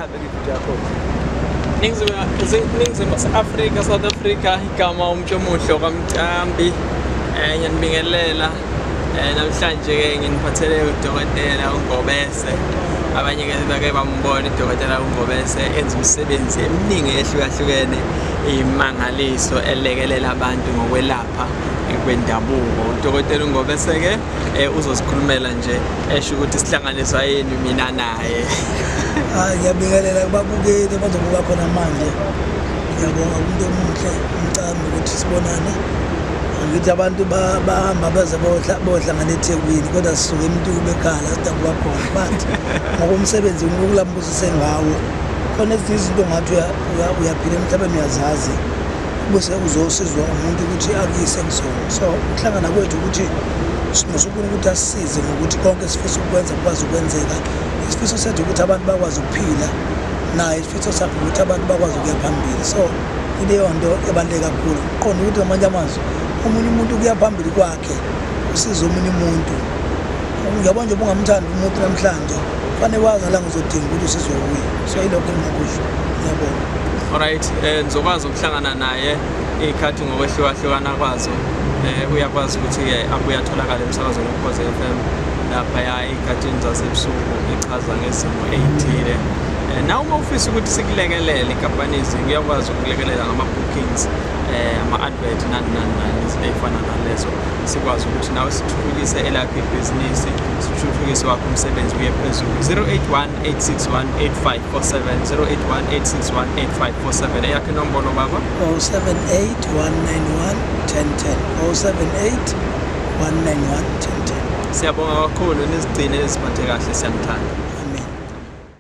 Ayihambe ividiyo yakho. Ningizimu Afrika, South Africa, igama uMtshomuhle kwaMcambi. Ngiyanibingelela. Namhlanje ke nginiphathele udokotela uNgobese. Abanye ke bake bambona udokotela uNgobese enza imisebenzi eminingi ehlukahlukene imangaliso elekelela abantu ngokwelapha kwendabuko. Udokotela uNgobese ke uzosikhulumela nje esho ukuthi sihlanganiswa yini mina naye. Hayi, ngiyabingelela kubabukeli abazobuka khona manje. Ngiyabonga umuntu omuhle umcambi ukuthi sibonane. Angithi abantu bahamba beze bohlangana eThekwini kodwa sisuke eMtuba ekhala sidabuka khona. But ngokomsebenzi uNkulunkulu ambusise ngawo, khona ezinye izinto ngathi uyaphila emhlabeni uyazazi bese uzosizwa umuntu ukuthi akuyise kuzona. So ukuhlangana kwethu ukuthi sinosukuna ukuthi asisize ngokuthi konke esifisa ukwenza kukwazi ukwenzeka. Isifiso sethu ukuthi abantu bakwazi ukuphila, naye isifiso sakhe ukuthi abantu bakwazi ukuya phambili. So ileyo nto ebaluleke kakhulu. Qonda ukuthi ngamanye amazwi omunye umuntu ukuya phambili kwakhe usiza omunye umuntu. Uyabona nje ubungamthandi umuntu namhlanje, kufanele wazi la ngizodinga ukuthi usizwe kuye. So yilokho engingakusho. Ngiyabonga. Alright, nizokwazi ukuhlangana naye iy'khathi ngokwehlukahlukana kwazo. Uyakwazi ukuthi-ke abuye atholakale emsakazweni Ukhozi FM laphaya ey'khathini zasebusuku echaza ngezimo ey'thile. Nawe uma ufisa ukuthi sikulekelele inkampanizi kuyakwazi ukulekelela ngama-bookings, ama-advert nani nani nani, izinto ey'fana nalezo, sikwazi ukuthi nawe sithuthukise elakho ibhizinisi, sithuthukise wakho umsebenzi uye phezulu. 081 861 8547, 081 861 8547. Eyakho inombolo baba? 078 191 1010, 078 191 1010. Siyabonga kakhulu, nizigcine, niziphathe kahle, siyanithanda.